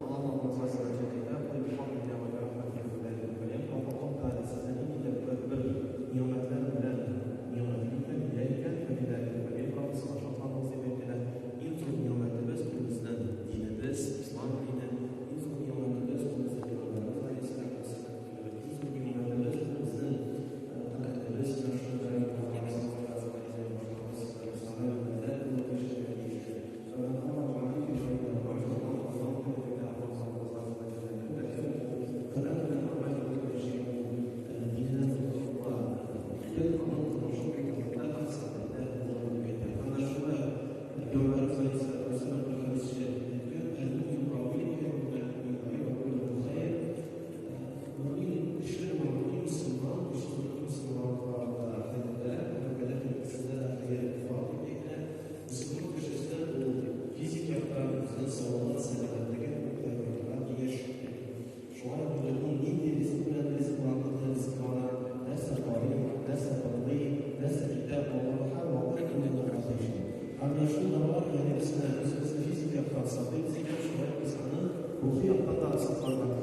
Бер нигъмәтләр белән нигъмәт итә, бирә икән, фәбидәлика фәлйәфраху, шатланыгыз дип әйтелә. Иң зур нигъмәтебез ул безнең динебез, ислам дине. Иң зур нигъмәтебез ул безнең пәйгамбәребез галәйһиссәлату вәссәлам килүе. Иң зур нигъмәтебез ул безнең Коръәнебез, менә шуны Мөселман кешесе ул физик яктан үзенең саулыгын, сәламәтлеген кайгыртырга тиеш. Шулай ук инде ул нинди ризык белән ризыкланды, ризыклана, нәрсә карый, нәрсә тыңлый, нәрсә итә, аларга һәрвакыт уйланырга тиеш. Һәм менә шул да бар, ягъни без менә үзебезне физик яктан саклыйбыз икән, шулай ук без аны рухи яктан да сакларга